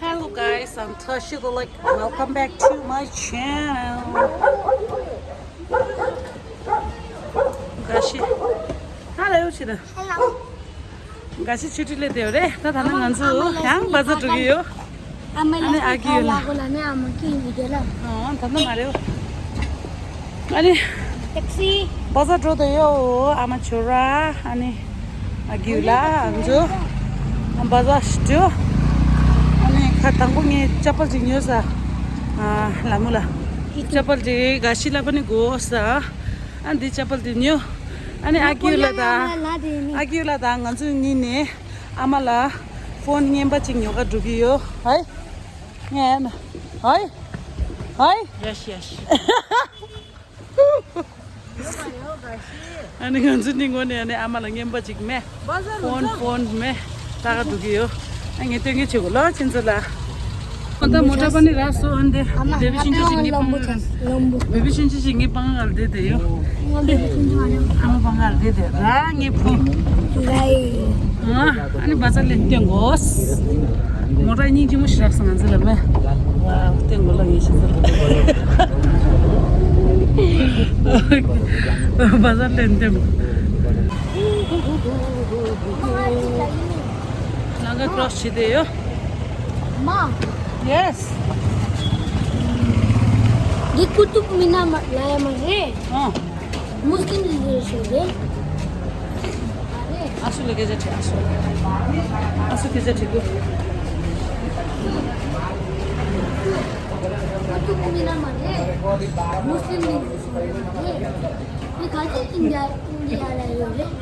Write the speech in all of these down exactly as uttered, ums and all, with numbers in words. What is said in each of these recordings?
Hello guys, I'm Tashi Lolak. Welcome back to my channel. Gashi. Hello, Shida. Hello. Gashi chuti le de re. Ta ta na ngan zu. Yang baza tu yo. Ame la. Ane agi la. Ko la ne ama ki ni de la. Oh, ta na mare. ཨ་ནི། ཊེག་སི། བ་ཛར་འགྲོ་དེ་ཡོད། ཨ་མ་ཆོ་ར། ཨ་ནི། ཨ་རྒྱུ་ལ་ཨ་མ་ཆོ། བ་ཛར་ཞིག་འགྲོ། ཨ་ནི་ཁ་དང་པོ་ངས་ཅ་པལ་ཅིག་ཉོས་ས། ཨ་ལ་མོ་ལ། ཅ་པལ་ཅིག་ག་ཤི་ལ་པ་ནི་གོ་ས། ཨ་འདི་ཅ་པལ་དེ་ཉོ། ཨ་ནི་ཨ་རྒྱུ་ལ་དང་། ཨ་རྒྱུ་ལ་དང་ང་ཚོའི་གཉིས་ནས་ཨ་མ་ལ་ཕོན་རྔན་པ་ཅིག་ཉོ་ག་འགྲོ་གི་ཡོད། ཧའི། ངས་ཨ་ན། ཧའི། ཧའི། ཡ་ཤི་ཡ་ཤི། ཨ་ནི་ང་ཚོ་ནི་ངོ་ནས་ཨ་ནི་ཨ་མ་ལ་རྔན་པ་ཅིག་མེད། ཕོན་ཕོན་མེད། ལྟ་ག་འགྲོ་གི་ཡོད། ཨ་ངས་སྟོན་གི་བྱེད་དགོས་ལོ་ཁྱེད་ཚོ་ལ། ཨ་ད་མོ་ཊ་པ་ནི་རག་སོ་ཨ་འདི་བེ་བི་ཆུང་ཆུང་ངའི་པང་ང་ལ་བེ་བི་ཆུང་ཆུང་ངའི་པང་ང་ལ་བསྡད་དེ་ཡོད། ཨ་མ་པང་ང་ལ་བསྡད་དེ་ར་ངའི་བུ། ཨ་ནི་བ་ཛར་ལ་སྟོན་དགོས། མོ་ཊ་སྙིང་རྗེ་མོ་ཞིག་རག་སོང་ང་ཚོ་ལ་མེ། ཨ་སྟོན་དགོས་ལ་ངས་ཤི་ཚར། བ་ཛར་ལ་སྟོན། ལམ་ཁ་ཀོ་རོ་སི་བྱེད་དེ་ཡོད། མ། ཡེ་སི། འདི་ཀུ་ཏུབ་མི་ན་མ་ལ་ཡ་མ་རེད། ཨ། མུ་སི་ལིམ་ལི་ཟེར་ཞིག་རེད། ཨ་སུ་ལ་སྐད་ཆ་དྲིས། ཨ་སུ། ཨ་སུ་སྐད་ཆ་དྲིས་གོ། ཀུ་ཏུབ་མི་ན་མ་རེད། མུ་སི་ལིམ་ལི་ཟེར་ཞིག་རེད། དེ་ག་ཚོད་ཨིན་ཌི་ཡ་ཨིན་ཌི་ཡ་ལ་ཡོད་རེད།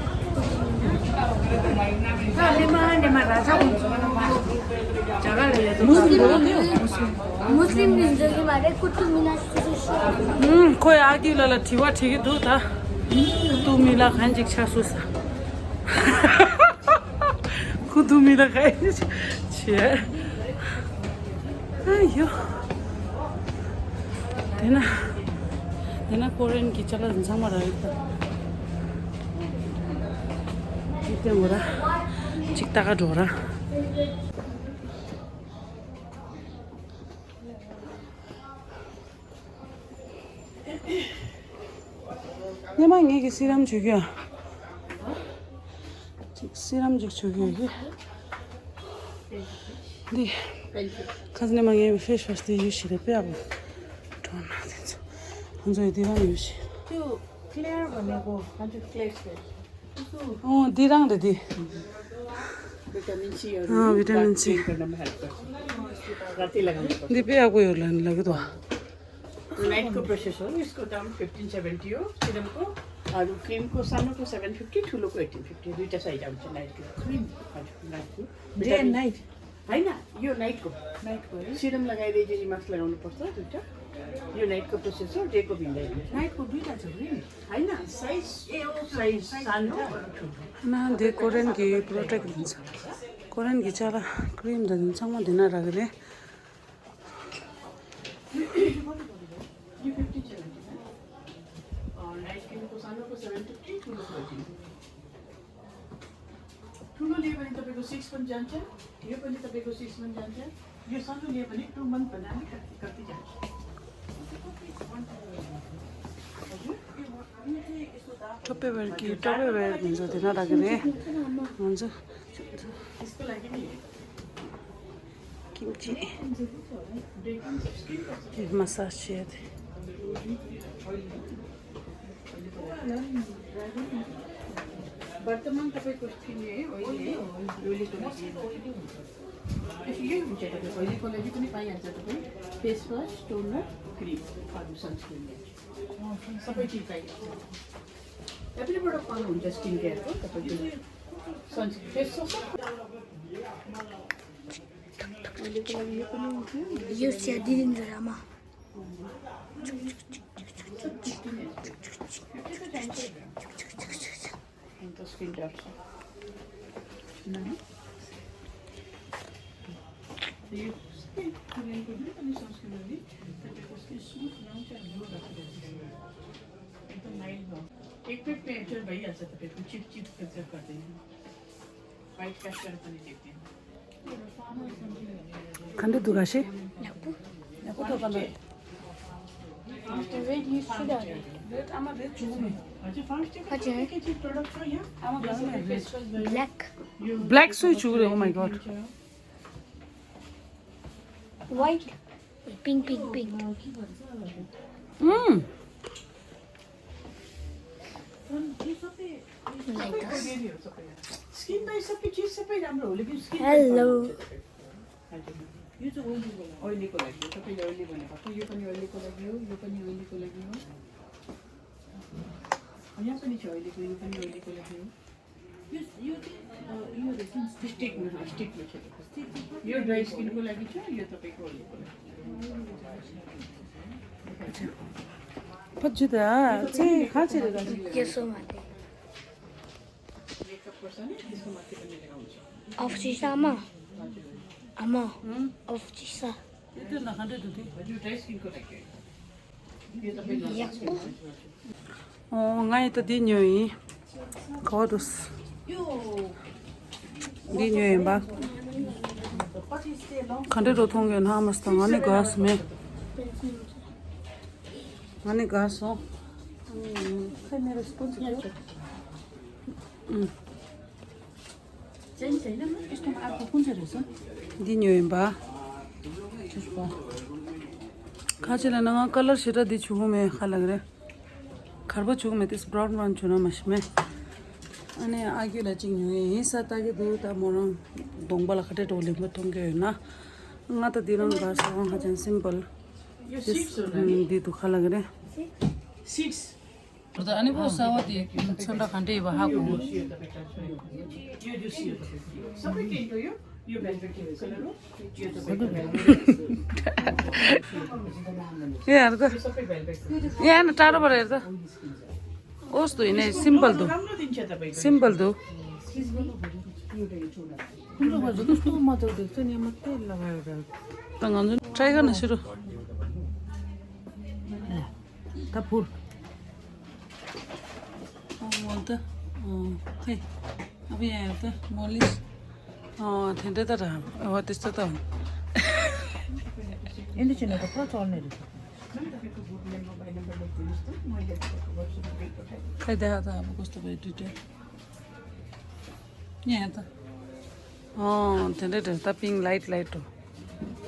ད་ལེ་མ་ནེ་མ་ར་ཇ་ཁོང་ཚོ་རྒྱ་གར་ལ་ཡོད་དོ། མུ་སི་ལིམ་མི་འདུག་མུ་སི་ལིམ་མི་འདུག་གི་མ་རེད། ཀུ་ཏུབ་མི་ན་སུ་སུ་ཤོ། ཨུམ། ཁོས་ཨ་ཀི་ལ་ལ་དྲི་བ་དྲི་གི་འདུག་ད། ཀུ་ཏུབ་མི་ན་གང་ཅིག་ཆགས་སོང་ས། ཀུ་ཏུབ་མི་ན་གང་ཅིག་བྱས། ཨ་ཡོ། དེ་ན། དེ་ན་ཀོ་རེན་གྱི་ཅ་ལག་ཚང་མ་རག་གི་འདུག་དེ་ངོ་ར། ཅིག་ལྟ་ག་འགྲོ་ར། སྔོན་མ་ངེད་ཀྱི་སི་རམ་བྱུག་གི་ཡོད། ཅིག་སི་རམ་ཅིག་བྱུག་གི་ཡོད་གི། འདི། ཁ་སང་ནས་མ་ངའི་ཕེ་ཤི་ཝ་ཤི་དེ་ཡོད་ཤི་རེད་པས་ཨ་བུ། གྲོང་ན་དེ་ཚོ། ཁོང་ཚོ་ཡི་དེ་རང་ཡོད་ཤི། ཁྱོད་ཀི་ལེར་བ་ནས་གོ་ཁ་ཆུ་ཀི་ལེར་ཤི། ཨོ་འདི་རང་རེད་འདི། vitamin C और हाँ, vitamin C. Clean करने में हेल्प कर सकता है। राती लगाने पर। འདི་དཔེ་ཡག་པོ་ཡོད་ལ་ལ་གི་དོ། नाइट को प्रोसेस हो, इसको दाम फ़िफ़्टीन सेवेंटी हो, सीरम को, और क्रीम को, सानो को सेभेन फिफ्टी, ठुलो को एटिन फिफ्टी, दुईटा साइज आउँछ नाइट को। क्रीम? हजुर, नाइट को। Day end night? होइन, यो नाइटको। नाइटको है? सिरम लगाएर जे रिमास्क लगाउनु पर्छ दुईटा। यो नाइटको प्रोसेस हो, डेको भिन्दै हुन्छ। नाइटको दुईटा छ क्रीम? होइन, साइज, ए, ओ, साइज सानो, सानो। न, दे कोरियन की प्रोडक्ट दिन्छ। कोरियन की चाला क्रीम त दिन्छ, म दिन राख्ने। यो फिफ्टी सेभेन्टी छ। अ, नाइट क्रिमको सानोको सेभेन फिफ्टी, ठुलोको एटिन फिफ्टी। ठुलो लियो भने तपाईँको सिक्स मन्थ जान्छ, यो पनि तपाईँको सिक्स मन्थ जान्छ। यो सानो लियो भने टु मन्थ भन्दा पनि कति, कति जान्छ। हजुर, यो म-, यो चाहिँ यसो दाम टोपे बेर कि, टोपे बेर हुन्छ, दिन राख्ने। हुन्छ। यसको लागि नि किम्ची। यो मसाज चाहिँ। वर्तमान तपाईँको स्किन है, ओइली है, ओइलीको लागि। यही हुन्छ, तपाईँको ओइलीको लागि पनि पाइहाल्छ तपाईँ। फेस वास, टोनर, क्रिम, अरू सनस्क्रिन, सबै चिज पाइहाल्छ। एभ्री प्रडक्ट पाउनुहुन्छ स्किन केयरको तपाईँको। Sunscreen, face wash. ओइलीको लागि यो पनि हुन्छ। यो चाहिँ दिदी रामा। अन्त स्किन टाइप छ। यो सबै क्रिमको जुन पनि सनस्क्रिन हो नि, तपाईँको स्किन स्मुथ, राउन्ड चाहिँ ग्लो राख्दछ। एकदम माइल्ड भयो। एक पेट पेन्चर भइहाल्छ तपाईँको, चिप चिप फिल्टर गर्दैन। ག་འདྲ་འདུག་ག་ཤེ། ཡག་པོ། ཡག་པོ་འདུག་ག་ལ། After red, you should have. What is it? Black. Black སུས་བྱུག་རེད། Oh my god. White. Pink, pink, pink. Mm. Like this. Hello. यो चाहिँ ओइली, ओइलीको लागि हो, सबै ओइली बनेको छ। यो पनि ओइलीको लागि हो, यो पनि ओइलीको लागि हो। यहाँ पनि छ ओइलीको, यो पनि ओइलीको लागि हो। यो, यो चाहिँ, अ, यो रहेछ नि, स्टिकमा, स्टिकमा छ। यो ड्राई स्किनको लागि छ, यो तपाईँको ओइलीको लागि। पछिता चाहिँ खाँचेर राख्नु। यसो मात्रै। मेकअप गर्छ नि, त्यसको माथि पनि लगाउँछ। अफ चिसा आमा। आमा। अफ चिसा। यो त नखाँदै दुधे। हजुर, ड्राई स्किनको लागि हो। यो तपाईँको लागि। ཨོ། ང་ཡི་ད་འདི་ཉོས་ཡིན། ག་བ་འདུག་འདི་ཉོས་ཡིན་པ། ག་འདྲ་འགྲོ་མཐོང་གི་ན་མ་སྟ། ང་ནི་དགའ་སོང་མེད། ང་ནི་དགའ་སོང་། ཁ་མེ་རེ་སྤོན་ཅིག་ཡོད། འདི་ཉོས་ཡིན་པ། ཁ་ཆེ་ལ་ན་ང་ཀ་ལར་ཞེ་དྲག་འདི་བྱུང་མེད་ཧ་ལག་རེད། གར་པ་བྱུང་མེད་དེ་སི་བྷ་རའུན་བན་བྱུང་ན་མ་ཤི་མེད། ཨ་ནི་ཨ་ཁུ་ལ་གཅིག་ཉོས་ཡིན་ས་ལྟ་གི་འདུག་ད་མོ་རང་གདོང་པ་ལ་ཁ་བྲལ་འགྲོ་ལེན་པ་མཐོང་གི་ཡོད་ན། ང་ད་འདི་རང་དགའ་སོང་ཧ་ཅང་སིམ་པལ། འདི་འདུག་ཧ་ལག་རེད། ད་ཨ་ནི་བོ་གསར་བ་དེ་ཚོན་ཁྲ་ག་འདྲ་ཡོད་པ་ཧ་གོ། ཡ་ཡ་ན་ཏྲ་རོ་བ་རེད་ད། ཡ་ན་ཏྲ་རོ་བ་རེད་ད། ཨོས་དུ་ཡིན་ནའི་སིམ་པལ་དུ། སིམ་པལ་དུ། ད་ང་ཚོ་ཏྲའི་ཁ་ན་ཤི་རུ། ད་ཕུར། ཨོ་ད། ཨོ་ཧེ། ཨ་བི་ཡ་ད་མོ་ལི། ཨོ་དེ་འདྲ་ད་ར། ཨོ་དེ་ས་ད། ཨེ་འདི་ཆེ་ན་ད་ཕུར་ཚོར་ནས་རེད། ཁ་ད་ད་མོ་གོ་སྟོ་བེ་དུ་དེ། ཉན་ད། ཨོ་དེ་འདྲ་ད་ད་པིང་ལའིཊ་ལའིཊ་འགྲོ།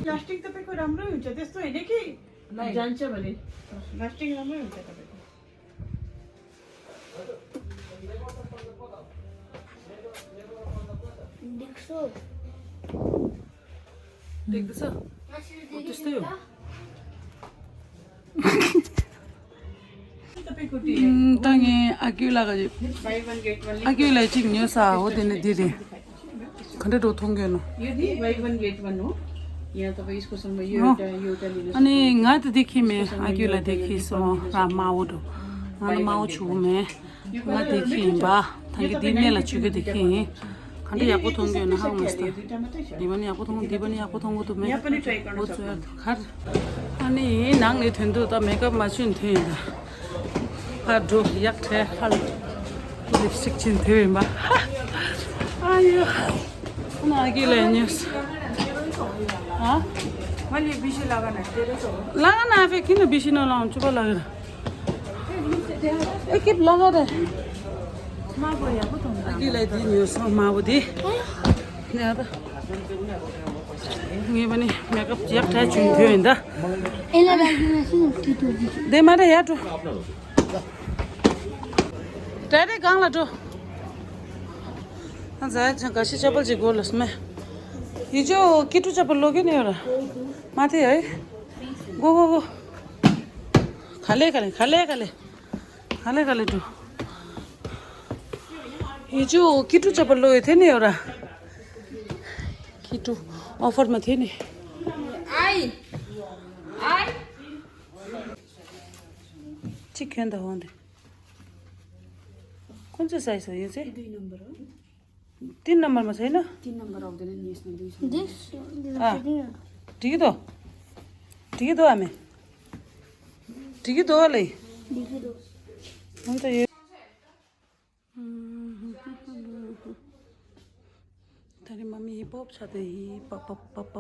प्लास्टिक तपाईँको राम्रै हुन्छ, त्यस्तो होइन कि जान्छ भने। प्लास्टिक राम्रै हुन्छ तपाईँको। देख्छु। देख्दैछ? ऊ त्यस्तै हो। तपाईँको टी। उम्, त नि आगि लाग। By one get one. आगि लाग चाहिँ नि सा हो देने दिदी। खण्डे दो थोंगे न। यो नि बाई वन गेट वन हो। यहाँ तपाईँ यसको समय यो अँ। एउटा, यो एउटा लिनु अनि सक्नुहुन्छ। ང་དེ་དེ་ཁྱི་མེད། ཨ་ཁྱོད་ལ་དེ་ཁྱི་སོང་ར། མ་འོ་འགྲོ། ང་ནི་མ་འོ་ཆུ་མེད། ང་དེ་ཁྱི་ཡིན་པ། ཐང་གི་དེ་གནས་ལ་ཆུ་གི་དེ་ཁྱི་ཡིན། ག་འདྲ་ཡག་པོ་མཐོང་གི་ཡོད་ན་ཧང་མ་སྟ། འདི་པ་ནི་ཡག་པོ་མཐོང་། འདི་པ་ནི་ཡག་པོ་མཐོང་གི་འདུག་མེད། འོ་ཚོ་ཡར་ཁར། ཨ་ནི་ནང་ནས་ཐོན་དུས་ད་མེ་ཀབ་མ་བྱུང་ཐོན་ཡིན་ད། ཕར་འགྲོ་ཡག་ཁྲལ་ཧལ། ལིབ་སི་ཊིག་ཅིན་དེ་ཡིན་པ། ཨ་ཡོ། ཨ་ནི་ཨ་ཀི་ལ་ཉོས། ཨ། मैले बिसी लगाना तेरो त हो। लगाना आफै किन बिसी नलाउँछु पो लगेर। ए के लगाएर। मा गयो अब त। अघिलाई दिने हो समा बुद्धि। यहाँ त। यहाँ पनि मेकअप चेक थाहा छु थियो नि त। यसलाई राखिदिनुहोस् न, त्यो, त्यो, त्यो। दे मारे यार टु। डाइरेक्ट गाउँला टु। जा, जा, घसी चप्पल चाहिँ गोलस म। हिजो केटु चप्पल लग्यो नि एउटा। माथि है। गो, गो, गो। खाले, खाले, खाले, खाले। खाले, खाले टु। हिजो केटु चप्पल लगेको थियो नि एउटा। केटु अफरमा थियो नि। आई। आई। चिकन त हो नि। कुन चाहिँ साइज हो यो चाहिँ? दुई नम्बर हो। तिन नम्बरमा छैन? तिन नम्बर आउँदैन नि यसमा, दुई सय। This? अँ। ठिकै त हो। ठिकै त हो आमे। ठिकै त हो ले। ठिकै त हो। हुन्छ यो। ཨ་རི་མ་མི་ཧི་པོབ་ཆ་དེ་ཧི་པ་པ་པ།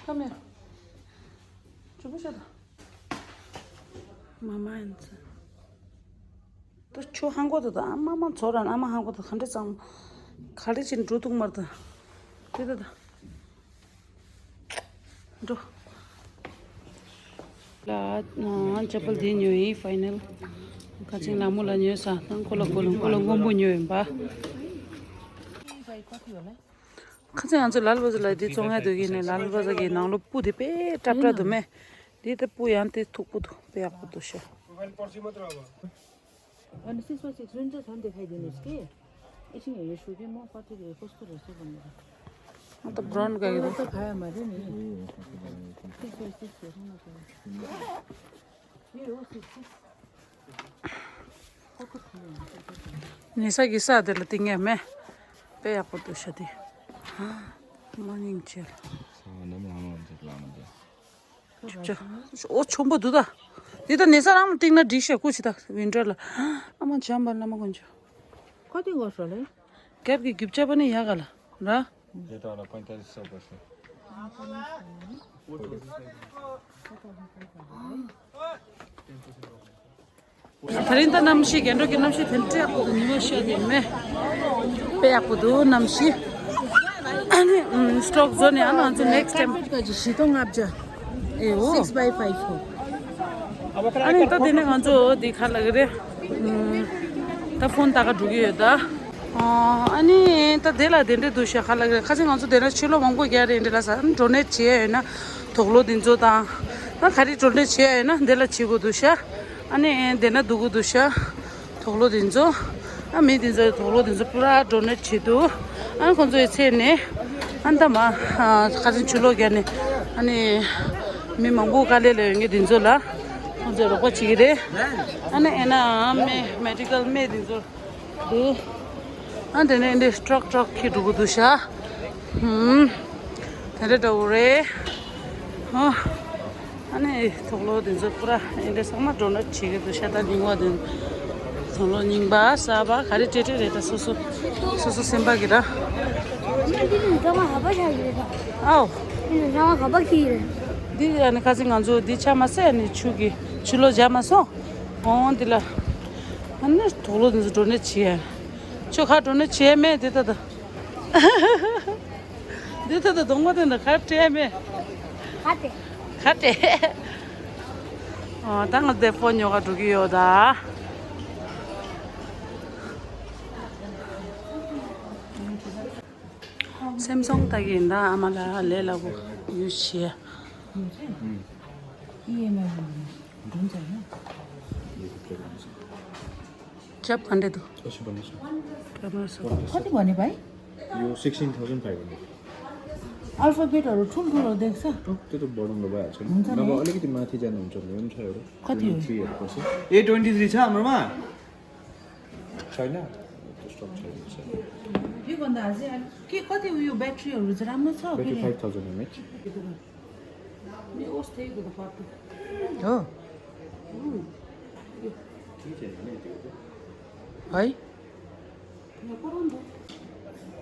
ཀ་མེ་ར། ཅུ་པུ་ཤ་ད། མ་མ་ཡིན་ཚེ། ད་ཆུ་ཧང་གོ་ད་ད་ཨ་མ་མ་ཚོ་ར་ཨ་མ་ཧང་གོ་ད་ག་འདྲ་ཙང་ག་རེ་ཅིན་འགྲོ་འདུག་མར་ད། དེ་ད་ད། འགྲོ། ལ་ཨ་ཅ་པལ་དེ་ཉོས་ཡིན་ཕའི་ནལ། ཁ་ཅིག་ལ་མོ་ལ་ཉོས་ས་དང་ཁོ་ལ་ཁོ་ལ་ཁོ་ལ་སྔོན་པོ་ཉོས་ཡིན་པ། ཁ་ཚ་ང་ཚོ་ལ་ལ་བ་ཟ་ལ་འདི་བཙོང་ཡ་འདུག་གི་ནས་ལ་ལ་བ་ཟ་གི་ནང་ལོ་སྤུ་དེ་དཔེ་སྲབ་སྲབ་འདུག་མེ། འདི་ད་སྤུ་ཡང་དེ་མཐུག་པོ་འདུག་དཔེ་ཡག་པོ་འདུག་ཤ། One six by six, one just one दिखाई देने इसके। इसी में ये शूटिंग में पार्टी के पोस्टर ऐसे बन रहा। ང་ད་བྲོན་ག་གི་འདུག་ད་ཁ་ཡ་མ་རེད་ནི། Six by six, ये वो six six। ཉེ་ས་གི་ས་དེ་ལ་ཏིང་ངེ་མེ། དཔེ་ཡག་པོ་འདུག་ཤ་དེ། མ་སྙིང་རྗེ་ལ། ས་ནམ་ལང་ལང་འཛེག་ལང་མ་འདི། ཅུ་ཅུ། ཨོ་ཆོམ་པོ་འདུག་ད། འདི་ད་ཉེ་ས་རང་ལ་ཏིང་ན་འགྲིག་ཤ་ཀུ་ཤི་ད་ཝིན་ཊར་ལ། ཨ་མ་ཇམ་པ་ལ་མ་གོན་ཆོ། ཁ་ཏིང་གོ་ཧྲོ་ལེ། རྒྱབ་ཀྱི་རྒྱུ་ཆ་པ་ནི་ཡག་ག་ལ། ར། Data la cuenta de esa ocasión. ད་རིང་ད་གནམ་གཤིས་རྒྱ་འགྲོ་གི་གནམ་གཤིས་དེ་འདྲ་ཡག་པོ་འདུག་ཉི་མ་ཤར་དེ་མེ། དཔེ་ཡག་པོ་འདུག་གནམ་གཤིས། ཨ་ནི་ཨམ་སི་ཊོག་བཟོ་ནས་ཨ་ང་ཚོ་ནེག་སི་ཊེམ། བཞི་སྟོང་ལྔ་བརྒྱ། ཨེ་འོ། Six by five four. ཨ་ནི་ད་དེ་ནས་ང་ཚོ་འདི་ག་ལ་གི་རེད། ཨམ་ད་ཕོན་ལྟ་ག་འགྲོ་གི་ཡོད་ད། ཨ་ནི་ད་དེ་ལ་དེ་འདྲས་འདུག་ཤག་ག་ལ་གི་རེད། ཁ་སང་ང་ཚོ་དེ་ལ་ཕྱི་ལོགས་མང་པོ་རྒྱག་རེད་འདྲ་ལ་ས་ཌོ་ནེཊ་བྱེད་ཡ་ཡོད་ན་དུག་ལོག་འདི་ཚོ་དང་། ད་ག་རེ་ཌོ་ནེཊ་བྱེད་ཡ་ཡོད་ན་དེ་ལ་བྱེད་དགོས་འདུག་ཤག་ཨ་ནི་དེ་ན་འདུག་གི་འདུག་ཤག་དུག་ལོག་འདི་ཚོ། ཨ་མི་འདི་ཚོ་དུག་ལོག་འདི་ཚོ་པུ་ར་ཌོ་ནེཊ་བྱེད་འདུག་ཨ་ཁོང་ཚོའི་ཚེ་ནས་ཨ་ད་མ་ཨ་ཁ་སང་ཆུ་ལོག་བརྒྱབ་ནས་ཨ་ནི་མི་མང་པོ་དཀའ་ལས་ལ་ཡོད་མཁན་འདི་ཚོ་ལ་ཁོང་ཚོས་རོགས་པ་བྱེད་ཀྱི་རེད། ཨ་ནི་ཨེ་ན་མེ་མེ་ཌི་ཀལ་མེ་འདི་ཚོ་དེ་ཨ་དེ་ནས་འདི་ཊྲག་ཊྲག་ཁྱེར་འགྲོ་གི་འདུག་ཤག་ཧུམ། དེ་འདྲ་འདྲ་བོ་རེད། ཨ་ནི་དུག་ལོག་དེ་ཚོ་པུ་ར་ཨེ་འདྲ་ཚང་མ་ཌོ་ནེཊ་བྱེད་ཀྱི་འདུག་ཤག་ད་རྙིང་བ་དེ་དུག་ལོག་རྙིང་པ་གསར་པ་ག་རེ་སྤྲད་སྤྲད་རེད། ད་སོ་སོ་སོ་སོ་སེམས་པ་གི་ར། འདི་ནི་ཀ་མ་ཧ་པ་ཆགས་ཀྱི་རེད་ད། ཨའོ། འདི་ནི་ཀ་མ་ཧ་པ་ཁྱི་རེད། འདི་ཨ་ནི་ཁ་སང་ང་ཚོ་འདི་ཆ་མ་སད་ནི་ཆུ་གི་ཆུ་ལོག་བརྒྱབ་མ་སོང་། འོང་འདི་ལ་ཨ་ནི་དུག་ལོག་དེ་ཚོ་ཌོ་ནེཊ་བྱེད་ཡ། ཁྱོད་ཁ་ཌོ་ནེཊ་བྱེད་ཡ་མེད་དེ་ད་ད། འདི་ད་ད་གདོང་པ་དེ་འདྲ་ག་སྤྲད་མེད། ག་སྤྲད། ག་སྤྲད། ཨོ་ད་ང་དེ་ཕོན་ཉོ་ག་འགྲོ་གི་ཡོད་ད། སེམ་སོང་ལྟ་གི་ཡིན་ད་ཨ་མ་ལ་ལས་ལ་གོ་ཡུ་ཤེ། ཁྱབ་ག་འདྲ་འདུག་ཁྱབ་མ་སོང་། ཁ་ཏི་བ་ནི་བའི། yo sixteen thousand five hundred. अल्फाबेटहरू ठुल्ठुलो देख्छ। त्यो त बढाउँदा भइहाल्छ नि। हुन्छ नि। नभए अलिकति माथि जानुहुन्छ भने पनि छ एउटा। कति हो? थ्रीहरू पर्छ। ए ट्वेन्टी थ्री छ हाम्रोमा। छैन? त्यो स्टक छैन रहेछ। योभन्दा अझै अलिक के कति उयो ब्याट्रीहरू चाहिँ राम्रो छ के ब्याट्री अरे? Five thousand M H. हो। है?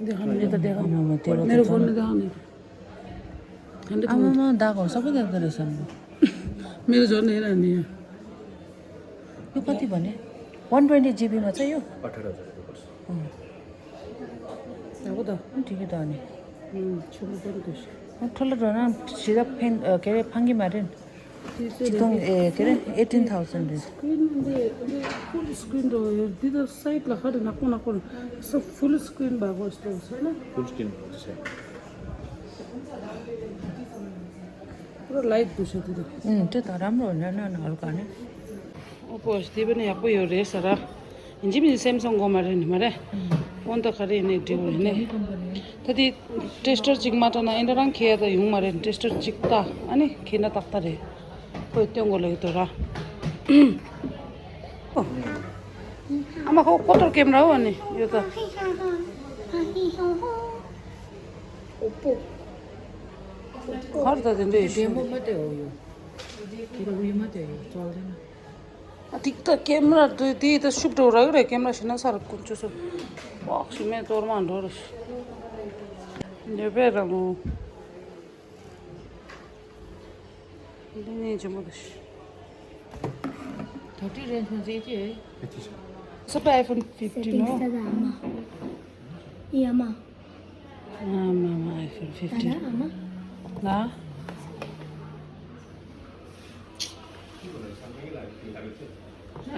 देखा नहीं, ये तो देखा। आमामा, तेरो मेरो फोन में देखा नहीं। झन्डै आमामा, दागहरू सबै देख्दो रहेछ नि। मेरो झन् हेर नि। यो कति भने? वान ट्वेन्टी जिबीमा छ यो? अठार हजार रुपियाँ पर्छ। अँ। अब त। अँ, ठिकै त अनि। अँ, छोड्नु पर्यो त। अँ, ठुलो धुन सिधा फेन, अ, के अरे, फाङ्गी मारे नि। चितुङ, ए, के अरे, एटिन थाउजन्ड रहेछ। स्क्रिन, फुल स्क्रिन त हो यो। दिदो साइडलाई खालि नक्कु नक्कु। यसो फुल स्क्रिन भएको जस्तो छ, होइन? फुल स्क्रिन भएको छ। पुरा लाइट बुझ्छ त्यो त। अँ, त्यो त राम्रो होइन, न, न, हल्का नि। ओप्पो अस्ति पनि यक्को यो रेस र हिन्जी मिन्जी स्यामसङ गोमा रे नि मारे। फोन त खरे नि डिउ नि। त ती टेस्टर चिक माटा न एन्डराङ खेया त युङ मारे टेस्टर चिक त अनि खेन तक्ता रे। कोई त्यो गोले तो र। आमा को कत्रो क्यामेरा हो अनि यो त। ओप्पो। घर त दिँदै डेमो मात्रै हो यो। के त उयो मात्रै हो यो चल्दैन। ཨ་ཏིག་ཏ་ཀེམ་ར་དུ་དེ་ད་ཤུབ་འགྲོ་ར་གི་རེད། ཀེམ་ར་ཤི་ན་ས་རུ་ཀུན་ཅུ་སུ་ཝག་ཤི་མེ་གཏོར་མ་འགྲོ་རེ་ཤི་ཉེ་བེ་ར་མོ། འདི་ནས་ཇི་མོ་དུ་ཤི། ད་ཏི་རེན་ཐོན་ཟེར་གྱི། ཨེ་ཏི་ཤ། སུ་པར་ཨའི་ཕོན་ཕིབ་ཊིན་ནོ། སེ་ཊིང་ས་ད་ཨ་མ། ཡ་མ། ཨ་མ་མ་ཨའི་ཕོན་ཕིབ་ཊིན། ད་ད་ཨ་མ། ལ།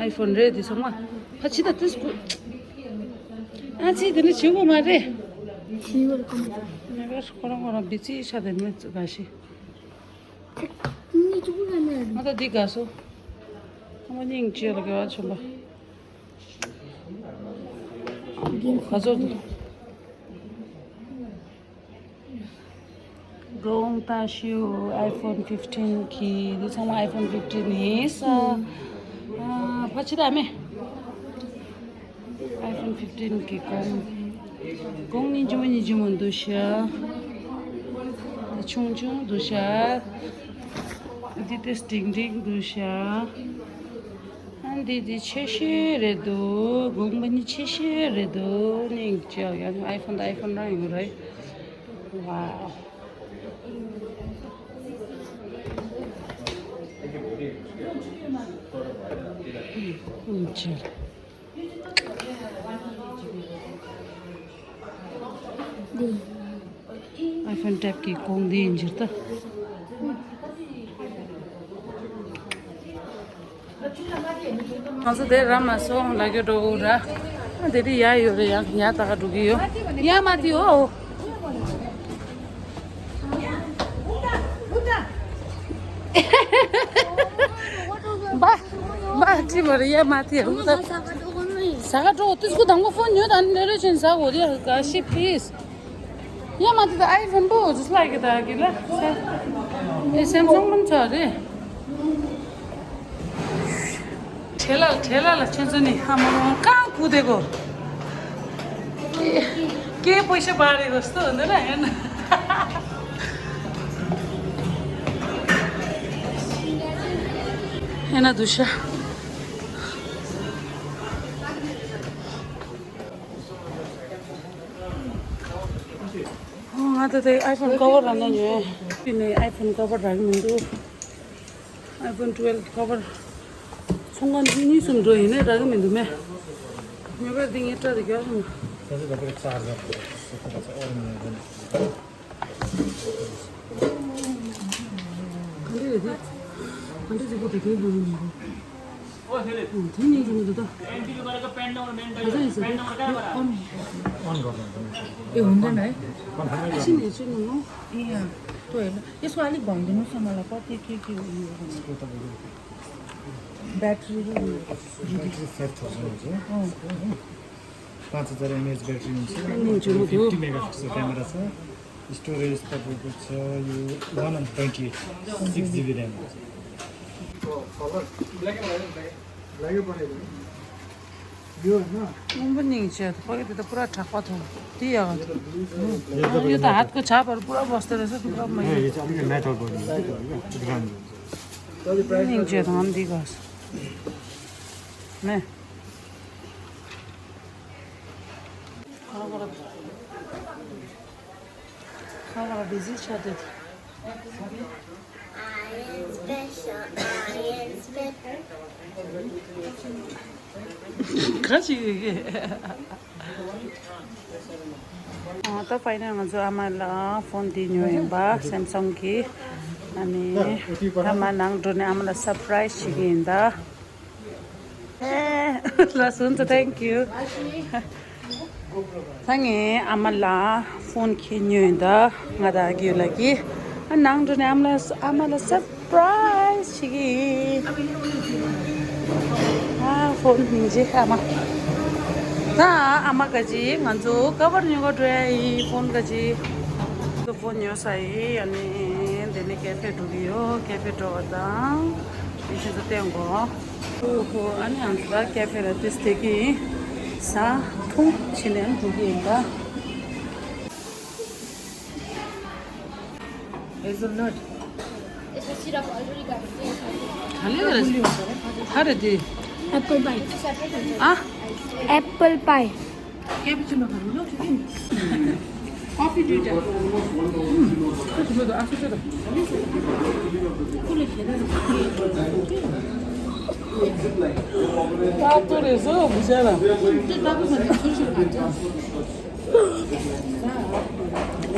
ཨའི་ཕོན་རེད་དེ་ཚང་མ། ཕ་ཕྱི་ད་ཏིས་ཀུ། ཨ་ཙི་དེ་ནི་བྱེད་དགོས་མ་རེད། ཞི་བར་ཀམ། ང་ག་ཁོ་རང་ཁོ་རང་བི་ཙི་ཤ་དེ་མི་ག་ཤི། ནི་ཅུ་གུ་ལ་ན། ང་ད་འདི་ག་སོ། ཁོ་མ་སྙིང་རྗེ་ལ་དགེ་བ་ཆོམ་པ། ག་ཚོད་འདུག་དགོངས་དག་ཞུ། ཨའི་ཕོན་ཕིབ་ཊིན་གྱི་འདི་ཚང་མ་ཨའི་ཕོན་ཕིབ་ཊིན་ཡིན་ས། ཨ་ཕ་ཕྱི་ད་མེ། ཨའི་ཕོན་ཕིབ་ཊིན་གྱི་གོང་། གོང་སྙིང་རྗེ་མོ་སྙིང་རྗེ་མོ་འདུག་ཤག་འདི་ཆུང་ཆུང་འདུག་ཤག་འདི་ཏེ་སྒྲིང་སྒྲིང་འདུག་ཤག་ཨ་འདི་འདི་ཆེ་ཤོས་རེད་འདུག་དགོངས་པ་ནི་ཆེ་ཤོས་རེད་འདུག་སྙིང་རྗེ། ཡང་ཨའི་ཕོན་ད་ཨའི་ཕོན་རང་ཡོད་རེད། ཝའོ། སྙིང་རྗེ། ཨའི་ཕོན་ཊེབ་ཀྱི་གོང་འདི་ཡིན་ཕྱིར་ད། ང་ཚོ་དེ་ར་མ་སོང་ལ་རྒྱུ་འགྲོ་འུ་ར། ཨ་དེ་དུས་ཡ་ཡོད་རེད། ཡང་ཡ་ད་ག་འགྲོ་གི་ཡོད། ཡ་མ་དེ་འོ། བ་བ་ཁྲི་མ་རེད། ཡ་མ་དེ་འུ་ད། ས་ག་འགྲོ་དུས་སྐུ་དང་པོ་ཕོན་ཉོས་དང་ནི་རེ་ཆེན་ས་འོ་དེ་ག་ཤི་པི་ལི་སི། ཡ་མ་དེ་ད་ཨའི་ཕོན་པོ་just like that གི་ལ། ཨེ་སེམ་སང་མན་ཚ་རེད། ཁྲེ་ལ་ཁྲེ་ལ་ལ་ཁྱོད་ཚོ་ནི་ཧ་མ་རུང་ཀང་ཀུ་དེ་གོ། ཀེ་པོ་ཤ་བ་རེ་གོ་སྟོ་འདི་ན་ཧེ་ན། ཧེ་ན་དུ་ཤ། ང་ད་ལྟའི་ཨའི་ཕོན་ཀ་བར་རག་ན་ཉོས། དེ་ནས་ཨའི་ཕོན་ཀ་བར་རག་གི་མི་འདུག་ཨའི་ཕོན་ཊུ་ཝེལ་ཀ་བར་ཚོང་ཁང་གཉིས་གསུམ་འགྲོ་ཡིན་ནའི་རག་གི་མི་འདུག་མེ། ཉོས་པ་འདི་ངས་སྤྲད་དེ་རྒྱག་སོང་། ག་འདྲ་རེད་དེ། ག་འདྲ་ཟེར་གོ་དེ་གའི་ལུས་ཡིན་གོ། ओ, थे नहीं जो तो। ऐसा ही सर। ऑन कर दो। ए, हुन्छ है। कौन है? ऐसे नहीं, ऐसे नहीं हो। ए, अँ, तो है ना। यसो अलिक भनिदिनुहोस् न मलाई, कति के के उयो गर्नु? यसको तपाईँको ब्याट्री र उयो। ब्याट्री फाइभ थाउजन्ड हुन्छ। अँ। पाँच हजार एमएएच ब्याट्री हुन्छ। ए, हुन्छ, हुन्छ। फिफ्टी मेगापिक्सल क्यामेरा छ। स्टोरेज तपाईँको छ यो one hundred twenty eight, six GB RAM. यो होइन? म पनि लिन्छु, पहिले त पुरा ठ्याक्क थियो। त्यही हो। यो त हातको छापहरू पुरा बस्दो रहेछ, पुरा ए, मैले यो चाहिँ अलिकति मेटल बडी हुन्छ, अलिकति राम्रो हुन्छ। पनि लिन्छु, त आम दिएको होस्। ने। खबर बिजी छ त्यो। Ion special, ion special. कहाँ छ यो के? अँ, त फाइनल ང་ཚོ་ཨ་མ་ལ་ཕོན་འདི་ཉོས་ཡིན་པ། སེམ་སང་གི། ཨ་ནི་ཨ་མ་ནང་འགྲོ་ནས་ཨ་མ་ལ་སར་པ་རའི་སི་བྱེད་ཀྱི་ཡིན་ད། ལགས་སོ། Thank you. ད་ངས་ཨ་མ་ལ་ཕོན་ཁྱེར་ཉོས་ཡིན་ད། ང་དང་རྒྱུད་ལ་གི། ཨ་ནང་འགྲོ་ནས་ཨ་མ་ལ་ཨ་མ་ལ་སར་པ་རའི་སི་བྱེད་ཀྱི་ཡིན། ཨ་ཕོན་སྙིང་རྗེ་ཨ་མ། ད་ཨ་མ་ག་ཅི་ང་ཚོ་ཀ་བར་ཉོ་ག་འགྲོ་ཡ་ཡིན། ཕོན་ག་ཅི། ང་ཚོ་ཕོན་ཉོས་ཚར་ཡིན། ཨ་ནི་འདི་ནས་ཀེ་ཧྥེ་འགྲོ་གི་ཡོད། ཀེ་ཧྥེ་འགྲོ་བ་དང་། དེ་ཁྱེད་ཚོ་བསྟན་དགོས། ཨོ་ཧོ། ཨ་ནི་ང་ཚོ་ད་ཀེ་ཧྥེ་ལ་ཏིས་དེ་གི་ཟ་འཐུང་བྱས་ནས་འགྲོ་གི་ཡིན་ད། Hazelnut. It's a syrup already got it. ག་ལེ་རེད། ག་རེ་དེ། Apple pie. Ah, apple pie. Cappuccino. Coffee do you take?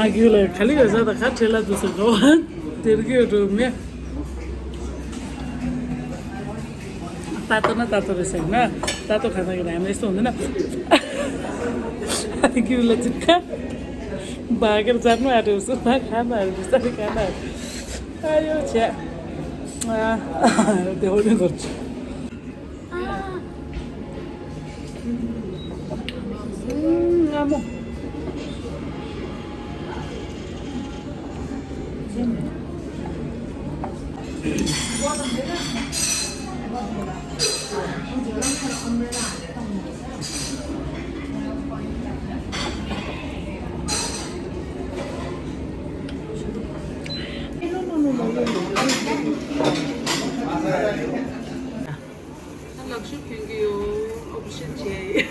ཨ་ཁུ་ལ་ག་ལི་ག་ཟ་ད་ག་ཁྲེལ་ལ་འདུག་ཟེར་གོ། དེར་གི་འགྲོ་མེད། ད་ལྟོ་ན་ད་ལྟོ་རེད་ཟེར་ན། ད་ལྟོ་ག་ན་གི་ན་མེད་སོང་འདི་ན། ཨ་ཁུ་ལ་ཅི་ཁ། བ་གར་ཛར་ནོ་ཨ་འགྲོ་སོང་ད་ག་ན་རེད་ཟ་ག་ན། ཨ་ཡོ་ཆེ། ཨ་དེ་ཧོ་ནི་ཟོར་ཆེ། ཨ། ཨུམ། མངར་མོ། ལག་ཤུབས་གྱོན་གྱི་ཡོད། ཨོ་པ་རེ་ཤན་བྱས་ཡིན།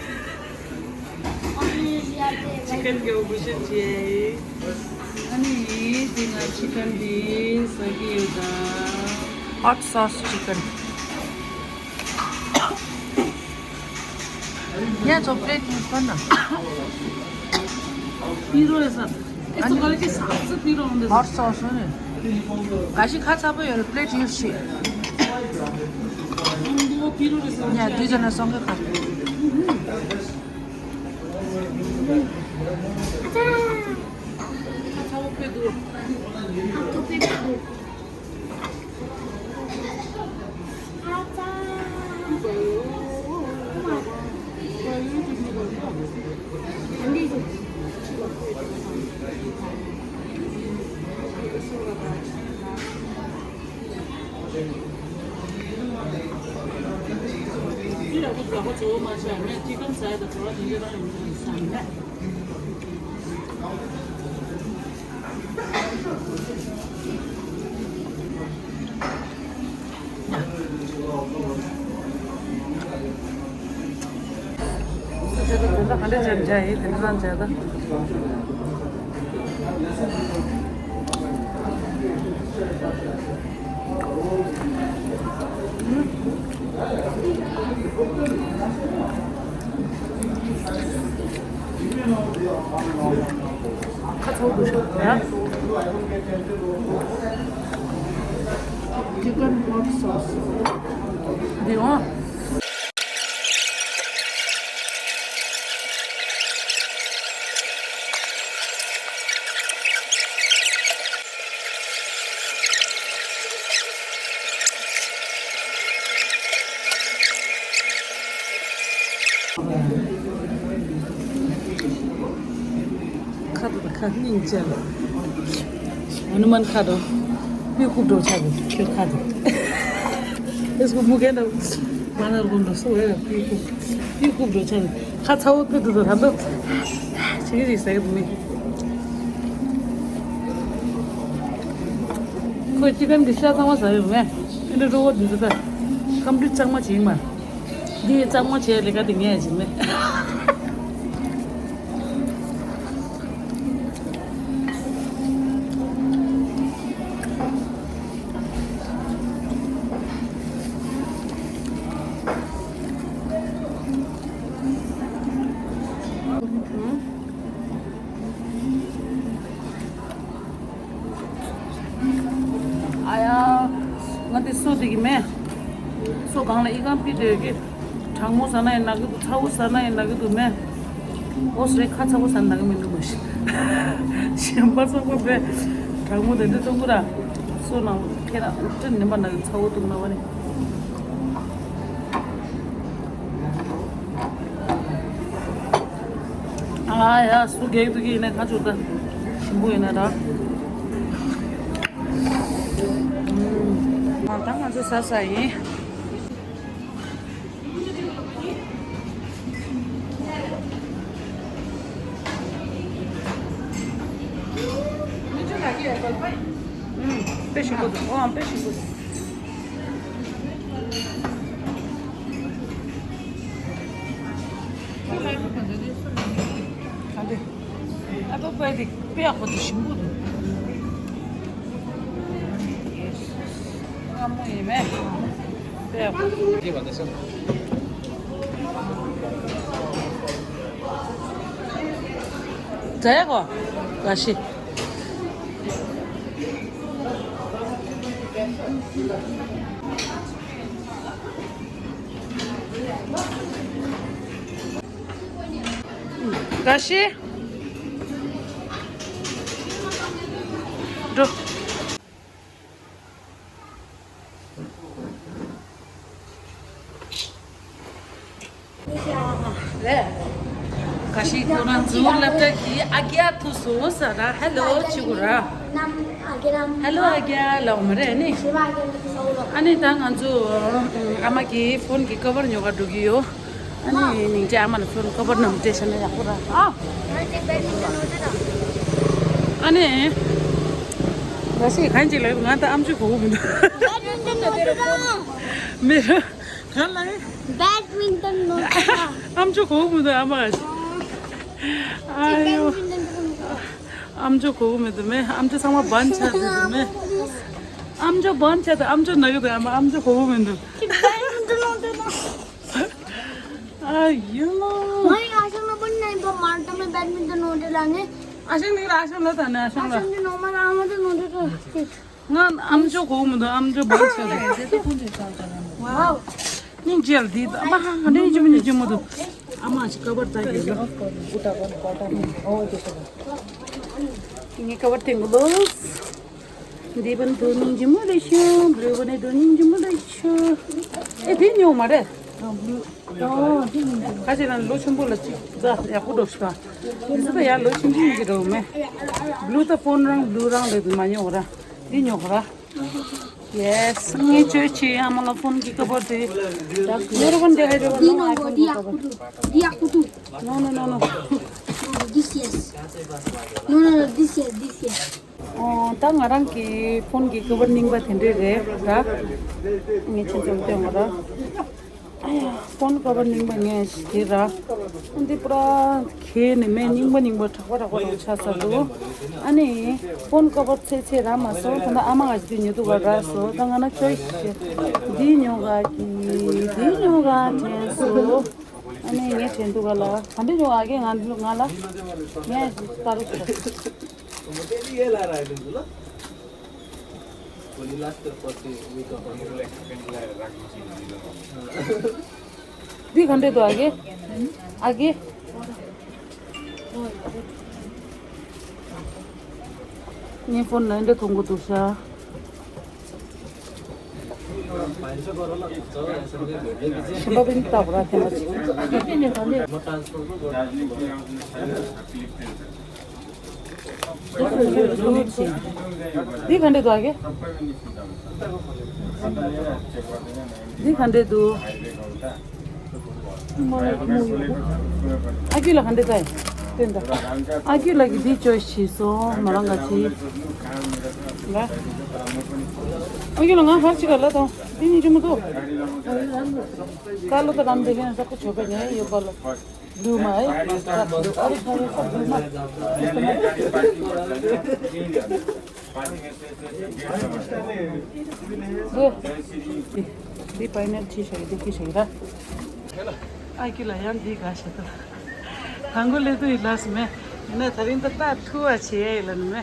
ཅི་ཀན་གྱི་ཨོ་པ་རེ་ཤན་བྱས་ཡིན། ཨ་ནི་དེ་ང་ཅི་ཀན་འདི་ཟ་གི་ཡོད་ད། Hot sauce chicken. ཡ་ཚོ་པི་ལེ་ཊི་ཡུ་སི་གོ་ན། ཕི་རོ་ཡ་ས། ཨེ་ཚོ་ག་ལེ་ཀི་ས་ས་ཕི་རོ་འོང་དེ། Hot sauce ནི། ག་ཞིག་ཁ་ཚ་པོ་ཡོད་ལ་པི་ལེ་ཊི་ཡུ་སི་བྱེད། འདི་བ་ཕི་རོ་རེ་ས། ཡ་དུས་ཚོད་ན་སོང་གི་ཁ། ཁ་ཚ་པོ་དཔེ་འདུག་ཨ་ཐོ་དཔེ་འདུག་ཁ་ཚ་པོ་འདུག་ཤག་ཡ། Chicken hot sauce. འདི་འོ། ཁ་དོ་ཁ་སྙིང་རྗེ། ཨ་ནི་མན་ཁ་དོ། སྤུས་ཁུག་འགྲོ་ཆགས་པའི་ཁྱོད་ཁ་དོ། ཨེ་སྐུ་མུ་གེ་འདྲ། མ་ན་རུ་འགྲོ་སོ་ཨེ་སྤུས་ཁུག་སྤུས་ཁུག་འགྲོ་ཆགས་པའི་ཁ་ཚ་བོ་ཁུ་དུ་དོ་ད་འདོ། ཞིག་ཞིག་ཟེར་གི་མི། ཁོས་ཅི་ཀན་གི་ཤ་ཚང་མ་ཟ་ཡོད་མེད། ཨེ་འདྲ་རོ་བོ་འདི་ཚོ་ད། ཁམ་བུ་གཙང་མ་བྱེད་མ། འདི་གཙང་མ་བྱས་ལས་ཀ་དེ་ངས་བྱེད་མེད། ཨ་ཡ། ང་དེ་སོ་དེ་གི་མེད། སོ་གང་ལ་ཨི་ཁང་པི་དེ་གི། གྲང་མོ་ཟ་ན་ཡང་ན་གི་འདུག་ཚ་བོ་ཟ་ན་ཡང་ན་གི་འདུག་མེད། ཨོ་སི་རེད་ཁ་ཚ་བོ་ཟ་ན་ན་གི་མི་འདུག་མ་གཞི། གཞན་པ་ཚང་མ་བས། གྲང་མོ་དེ་འདྲ་གཏོང་གི་ར། སོ་ནང་ཁྱེད་རང་ཏྲི་ནེམ་པ་ན་གི་ཚ་བོ་འདུག་ན་བ་ནི། ཨ་ཡ་སུ་གེག་ཏུ་གི་ཡིན་ན་ཁ་ཆུ་ད་ཞིམ་པོ་ཡིན་ན་ད། ཨུམ། ད་ང་ཚོ་ཟ་ས་ཡིན། ཨུམ། དཔེ་ཞིམ་པོ་འདུག་ཨོ་དཔེ་ཞིམ་པོ་འདུག་ཨ་ཕ་པའི་དེ་དཔེ་ཡག་པོ་འདུག་ཞིམ་པོ་འདུག་སྔ་མོ་ཡིན་མེད། དཔེ་ཡག་པོ་འདུག་ཛ་ཡ་གོ་ག་ཤི། ག་ཤི། འགྲོ། རེད། ག་ཤི་ཁོ་རང་ཚོའི་སློབ་གྲྭ་གི་ཨ་རྒྱ་ཐུག་སོང་ཟེར་ར་ཧེ་ལོ་བྱེད་དགོས་ར། ཧེ་ལོ་ཨ་རྒྱ་ལབ་མ་རེད་ཨ་ནི། ཨ་ནི་ད་ང་ཚོ་ཨ་མ་གི་ཕོན་གྱི་ཀ་བར་ཉོ་ག་འགྲོ་གི་ཡོད། ཨ་ནི་ཉིན་རྒྱ་ཨ་མ་ལ་ཕོན་ཀ་བར་ནང་སྤྲད་བཞག་ན་ཡག་པོ་ར། ཨ། ཨ་ནི། ང་ཞིག་གང་ཅིག་ལབ་ང་ད་ཨམ་ཆི་གོ་གི་མི་འདུག་མི་ར། གང་ལ་ཡིན། Badminton ནོར་ཨམ་ཆི་གོ་གི་མི་འདུག་ཨ་མ། ཨ་ཡོ། ཨམ་ཆི་གོ་གི་མི་འདུག་མེ་ཨམ་ཆི་ཚང་མ་བན་ཆ་འདུག་མེ། ཨམ་ཆི་བན་ཆ་འདུག་ཨམ་ཆི་ན་གི་འདུག་ཨ་མ་ཨམ་ཆི་གོ་གི་མི་འདུག་ཨ་ཡོ། ང་ཡང་ཨ་ཞང་ལ་པོ་ནས་པ་མར་ཏམ་ལ་badminton ནོར་ལ་ནི། ཨ་ཞང་ནི་ཨ་ཞང་ལ་ད་ནི་ཨ་ཞང་ལ། ཨ་ཞང་ནི་ནོར་མ་ལ་ཨ་མ་དུ་ནོར་ལ། ང་ཨམ་ཅོག་གོ་མི་འདུག་ཨམ་ཅོག་བང་ཆད་འདུག་ཝའོ། སྙིང་རྗེ་ལ་དེ་ཨ་མ་ཧ་ཧ་འདྲེ་ཅི་མི་ཅི་མི་འདུག་ཨ་མ་ཅི་ཀ་བར་ད་ཡོད་ལ། ངས་ཀ་བར་དེང་གོ་ལོ། འདི་བན་དུ་སྙིང་རྗེ་མོ་རེ་ཤོ། འབྲུ་བ་ནི་དུ་སྙིང་རྗེ་མོ་རེ་ཤོ། ཨེ་དེ་ཉོ་མ་རེད། ཁ་ཅིག་ལ་ལོ་ཆེན་པོ་ལ་ཅིག་ད་ཡག་པོ་འགྲོ་ཤི་ད། དེ་ཚོ་ད་ཡར་ལོ་ཆེན་པོ་ཡིན་གྱི་འགྲོ་མེད། བླུ་ད་ཕོན་རང་བླུ་རང་ལས་དུ་མ་ཉོ་ག་ར། འདི་ཉོ་ག་ར། Yes ངས་བཅོས་ཆེ་ཨ་མ་ལ་ཕོན་གྱི་ཀ་བར་དེ། ཉོ་ར་གོན་དེ་ཧ་རེ་བ་འདི་ནོ་ནོ་འདི་ཡག་པོ་འདུག་འདི་ཡག་པོ་འདུག No no no no. No no no, this yes. No no no, this yes, this yes. ཨོ་ད་ང་རང་གི་ཕོན་གྱི་ཀ་བར་རྙིང་པ་དེ་འདྲས་རེད་ར། ངས་ཁྱེད་ཚོར་སྟོན་གོ་ར། ཨ་ཡ་ཕོན་ཀ་བར་རྙིང་པ་ངས་ཞིག་དེ་ར། འདི་པུ་ར་ཁྱེད་ནི་མེད་རྙིང་པ་རྙིང་པ་དྲག་པོ་དྲག་པོ་རང་ཆགས་ཚར་འདུག་ཨ་ནི་ཕོན་ཀ་བར་ཚེ་ཚེ་ར་མ་སོང་ད་ནི་ཨ་མ་ང་ཞིག་དེ་ཉོ་དུ་བ་ར་སོ་ད་ང་ན་ཁྱོད་ཞིག་འདི་ཉོ་ག་གི་འདི་ཉོ་ག་དྲན་སོ། ཨ་ནི་ངས་དྲན་འདུག་ག་ལ་ག་འདྲ་ཉོ་ག་གི་ང་ང་ལ་ངས་ཞིག་ལྟ་རུ་ཞིག་འདི་ག་འདྲས་འདུག་ཨ་ཀེ། ཨ་ཀེ། ངའི་ཕོན་ནང་འདྲ་མཐོང་གི་འདུག་ཤག་གཞན་པ་པིན་ཏག་ར་ཐེ་མ་ཅིག་འདི་ག་འདྲས་འདུག་ཨ་ཀེ། འདི་ག་འདྲས་འདུག་ཨ་ཀེ་ལ་ག་འདྲས་འདུག་ཨ་ཀེ། ཨ་ཀེ་ལ་གི་འདི་བཅོས་ཤིག་སོང་ང་རང་ག་ཅི། ཨ་ཀེ་ལ་ང་ཧར་ཅི་ག་ལ་དང་འདི་གཉིས་ཅི་མི་འདུག་ཀ་ལོ་ད་རམ་འདི་གན་ས་ཁུ་ཆོ་ག་ཉན་ཡོད་པ་ལ། Blue མ་ཨེ། ཨ་རི་ཁ་རི་ཁ་blue མ། འདི་པའི་ནལ་ཅི་ཤ་ཡི་འདི་ཀི་ཤ་ཡི་ར། ཨ་ཀི་ལ་ཡང་འདི་ག་ཤ་ད། དང་གོ་ལེ་དུ་ཡི་ལ་སི་མེ། ཡིན་ན་ད་རིང་ད་ད་ཐུ་བ་ཆེ་ཡ་ཡི་ལ་ནི་མེ།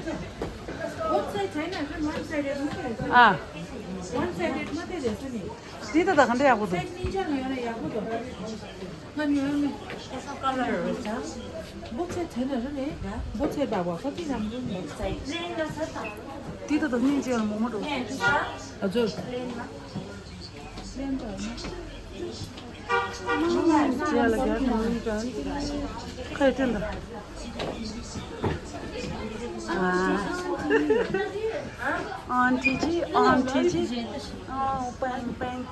ཨ། འདི་ད་ད་ག་འདྲ་ཡག་པོ་འདུག་ང་ཉོས་མེད། ཁ་ལར་རེད་ད། འབོ་ཚད་དེ་ནས་རེད་ནི། འབོ་ཚད་པ་བ་ཁ་ཅིག་ནམ་རུང་མེད། འདི་ད་དང་སྙིང་རྗེ་ལ་མོག་མོག་འགྲོ། ཨ་ཚོ། ལེན་པ་ན། ཅི་ཡ་ལ་རྒྱ་གང་རུང་དྲན། ཁ་ཡི་དྲན་ད། ཨ། ཨན་ཊི་ཇི་ཨན་ཊི་ཇི། ཨ་པེང་པེང་།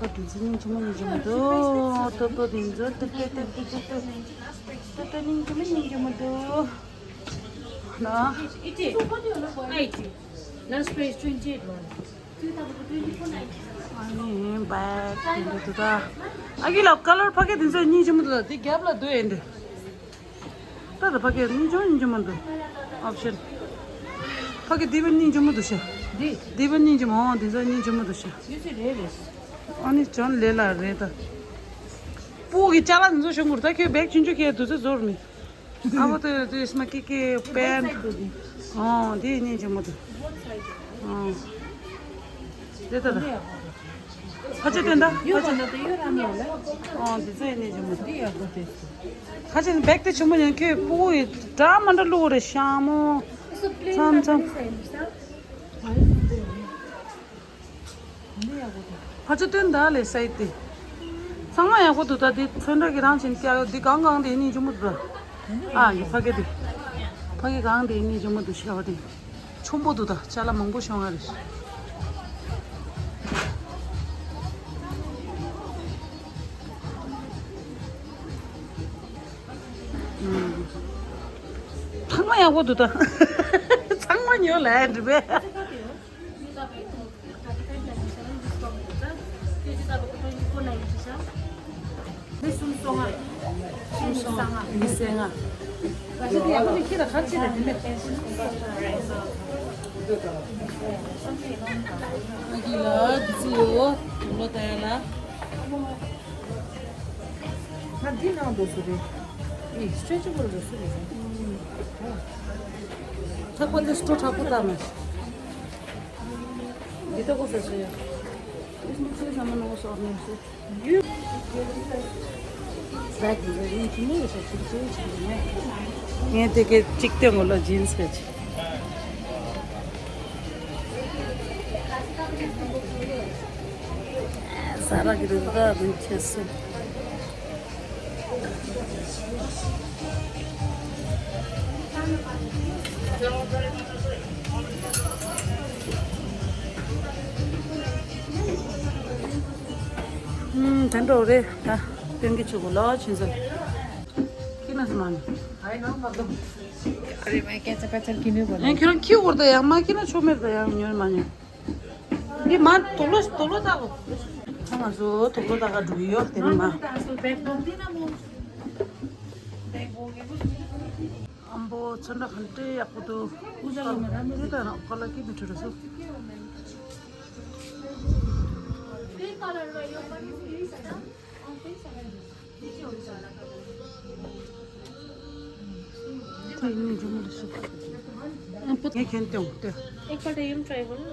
ཁོ་དུས་ཚོད་སྙིང་རྗེ་མོ་སྙིང་རྗེ་མོ་འདུག་ཏོ་ཏོ་དེ་ཚོ་ཏོ་ཏོ་ཏོ་ཏོ་ཏོ་ཏོ་ཏོ་སྙིང་རྗེ་མོ་སྙིང་རྗེ་མོ་འདུག་ན། Last price twenty eight one. ཨ་ནི་བེག་དེ་འདྲ་འདུག་ད། ཨ་ཀི་ལ་ཀ་ལར་ཕ་གི་དེ་ཚོ་སྙིང་རྗེ་མོ་འདུག་ད། དེ་རྒྱབ་ལ་འདུག་ཨེ་འདྲ། ད་ད་ཕ་གི་སྙིང་རྗེ་མོ་སྙིང་རྗེ་མོ་འདུག་ཨོབ་ཤན། ཕ་གི་དེ་བས་སྙིང་རྗེ་མོ་འདུག་ཤ། འདི། དེ་བས་སྙིང་རྗེ་མོ། འོ་དེ་ཚོ་སྙིང་རྗེ་མོ་འདུག་ཤ། ཡོད་ཚད་རེད་རེད། ཨ་ནི་ཅོན་ལེ་ལ་རེད་ད། སྤུ་གུ་གི་ཅ་ལག་དེ་ཚོ་ཤོང་གི་རེད་ད། ཁྱོད་བེག་ཆུང་ཆུང་ཁྱེར་དུས་ཚོད་ཟོར་མི། ཨ་བོ་དེ་དེ་སྨ་ཀི་ཀི་པན། ཨོ་དེ་སྙིང་རྗེ་མོ་དེ། ཨོ་དེ་ད་ད། ཕ་ཆེ་དེ་འདྲ་ཕ་ཆེ། ཨོ་དེ་ཚོ་སྙིང་རྗེ་མོ་དེ། ཕ་ཆེ་བེག་དེ་ཆེན་པོ་ཡང་ཁྱོད་སྤུ་གུ་ཡི་འདྲ་མ་འདྲ་བླུགས་རེད་ཤ་མོ། མཚམས་མཚམས། ཕ་ཆེ་སྟོན་ད་ལས་སའི་དེ། ཚང་མ་ཡག་པོ་འདུག་ད། འདི་ཚོན་ཁྲ་གི་རང་བཞིན་སྐྱ་ཡོད། འདི་གང་གང་དེ་ནི་ཆུང་མོ་འདུག་ད། ཨ་ཡི་ཕ་གི་དེ། ཕ་གི་གང་དེ་ནི་ཆུང་མོ་འདུག་ཤ་བ་དེ། ཆུང་པོ་འདུག་ད། ཅ་ལག་མང་པོ་ཤོང་ང་རེད། ཚང་མ་ཡག་པོ་འདུག་ད། ཚང་མ་ཉོ་ལ་འགྲིག་པས། འདི་ལྟ་གོ་ས་སུ་ཡ། ངས་དེ་གའི་གཅིག་སྟོན་གོ་ལ་ཇིན་སི་ག་ཅིག་ཟ་ར་གི་རུ་ག་དང་ཁྱེར་སོང་། ཨུམ། དེ་འདྲ་རེད་ད། སྟོན་གྱི་ཆུ་གུ་ལོ་ཆུན་ཟེར། ཁྱི་ན་སུ་མ་ནི། ཨ་རེ་མ་སྐད་ཆ་པ་ཆར་ཁྱི་ནུས་པ་ལ། ཁྱོད་རང་ཁྱི་འུར་ད་ཡང་མ་ཁྱི་ན་ཆོ་མེར་ད་ཡང་ཉོན་མ་ཉོན། འདི་མ་དུག་ལོ་དུག་ལོ་ལྟ་གོ། ཁ་ང་ཚོ་དུག་ལོ་ལྟ་ག་འགྲོ་གི་ཡོད་དེ་ནི་མ། ཨམ་བོ་ཚོན་ཁྲ་གང་འདྲ་ཡག་པོ་འདུག་འདི་ལྟ་ན་ཁོ་ལ་ཀི་མི་ཁྲོ་རེ་སོ། ངས་ཁྱོད་སྟོན་ཏེ། एक बार ये ट्राई करो।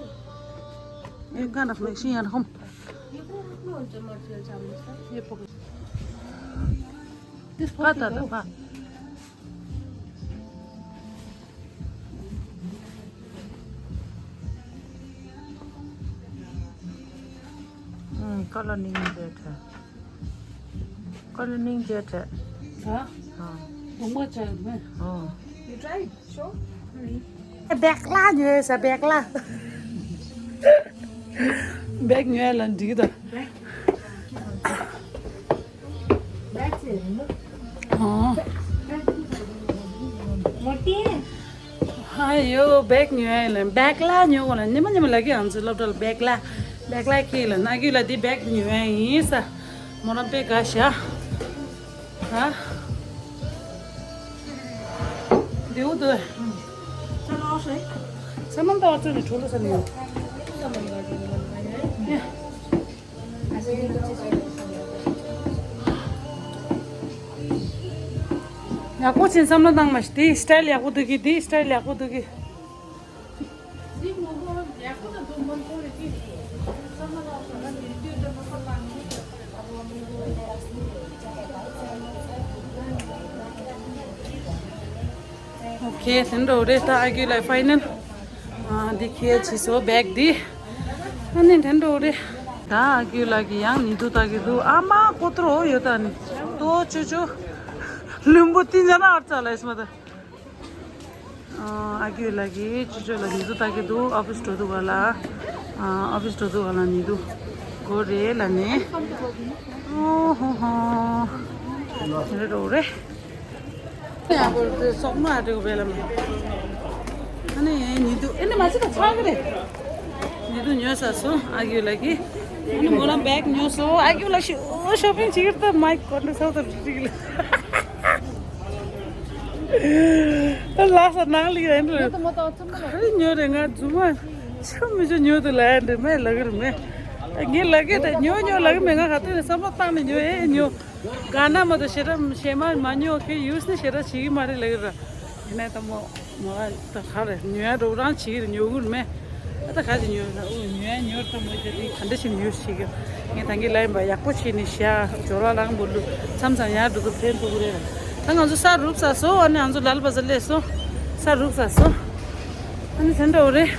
एक गाना फ्लेक्शन यार हम। ये पूरा रुकना होता है मटेरियल सामने से। ये पकड़। दिस पा ता ता पा। ཁ་ལ་ནིང་རྒྱལ་ཁྲ། ཁ་ལ་ནིང་རྒྱལ་ཁྲ། ཨ། ཨ། གོང་མ་ཆ་ཡོད་མེད། ཨ། You try? Sure. བེག་ལ་ཉོས་ས་བེག་ལ། བེག་ཉོས་ལ་འགྲིག་ད། ཨ། ཧ་ཡོ་བེག་ཉོས་ལ་བེག་ལ་ཉོ་གོ་ལ་ཉི་མ་ཉི་མ་ལ་གི་ཨང་ཚོ་སློབ་གྲྭ་ལ་བེག་ལ་བེག་ལ་ཁེ་ལ་ན་གི་ལ་དེ་བེག་ཉོས་ཡིན་ས། མོ་རང་པེ་ག་ཤ། ཧ། དེའུ་དུ། ས་མ་འདའ་བ་ཚོ་ནི་ཁྲོ་ལོ་ས་ནི་ཡོད། ཡག་པོ་ཕྱིན་བསམ་བློ་བཏང་མ་ཤི། དེའི་སི་ཊལ་ཡག་པོ་འདུག་གི། དེའི་སི་ཊལ་ཡག་པོ་འདུག་གི། ཨོ་ཁེ། དེ་འདྲ་རེད། ད་ཨ་གི་ལ་ཕའི་ནལ། ཨ། འདི་ཁྱེར་ཕྱིན་སོང་བེག་འདི། ཨ་ནི་དེ་འདྲ་རེད། ད་ཨ་གི་ལ་གི་ཡང་ཉི་དུ་ད་གི་དུ་ཨ་མ་ཀོ་ཏྲོ་ཡོད་ད་ནི། ཏོ་ཅོ་ཅོ། ལུམ་བུ་ཏིན་ཇ་ན་ཨར་ཙ་ལ་ཨིས་མ་ད། ཨ་གི་ལ་གི་ཅོ་ཅོ་ལ་ཉི་དུ་ད་གི་དུ་ཨོ་ཕིས་འགྲོ་དུ་ག་ལ། ཨ་ཨོ་ཕིས་འགྲོ་དུ་ག་ལ་ཉི་དུ་གོ་རེད་ལ་ནི། ཨོ་ཧོ་ཧོ། རེད་རོ་རེད། ཡང་བོར་ཏེ་སོག་མ་ཨ་འགྲིག་བས་ལ་མ། ཨ་ནི་ཉི་དུ་ཨེ་ནི་མ་ཚིག་ཚ་གི་རེད། ཉི་དུ་ཉོས་ས་སོང་ཨ་གི་ལ་གི། ཨ་ནི་མོ་རང་བེག་ཉོས་སོང་། ཨ་ཀྱུ་ལ་ཤི་ཨོ་ཤོ་པིང་བྱེད་ཀྱི་རེད། ད་མའི་ཀོ་འདྲ་ཚོགས་ཚོགས་བྱེད་ཀྱི་ལ། ལགས་སོ། ནང་ལ་ཡིན་རེད། ག་རེ་ཉོས་རེད། ང་རྫུན་མ་ཆུ་མི་ཆུ་ཉོས་འདུག་ལབ་ཡ་འདྲ་མེད་ལབ་ཀྱི་རེད་མེད། ངས་ལབ་ཀྱི་རེད། ཉོ་ཉོ་ལབ་ཀྱི་མེད། ང་ག་དུས་ནས་བསམ་བློ་བཏང་ནས་ཉོ་ཨེ་ཉོ། ག་ན་མ་གཏོགས་ཞེ་དྲག་ཞེ་མ་མ་ཉོ་ཁེ་ཡུས་ནི་ཞེ་དྲག་བྱེད་ཀྱི་མ་རེད་ལབ་ཀྱི་རེད། ཡིན་ནའི་ད་མོ་མོ་ད་ག་རེ་ཉོ་ཡ་འགྲོ་རང་བྱེད་ཀྱི་རེད། ཉོ་གི་རེད་མེད། ད་ག་ཅིག་ཉོ་ཡ་ཉོ་ཡ་ཉོ་ད་མོ་དེ་དེ་ག་འདྲ་ཞིག་ཉོ་ཞིག་གི། ངས་ད་གིན་ལབ་ཡིན་པ་ཡག་པོ་བྱས་ནས་བཞག་འབྱོར་བ་རང་འབུལ་ལུ་མཚམས་མཚམས་ཡར་འགྲོ་དུས་ཕན་ཐོགས་ཀྱི་རེད། ད་ང་ཚོ་ས་རུབ་ཚར་སོང་། ཨ་ནི་ང་ཚོ་ལ་ལ་བ་ཟ་སླེབས་སོང་། ས་རུབ་ཚར་སོང་། ཨ་ནི་ཚན་འདྲ་བོ་རེད།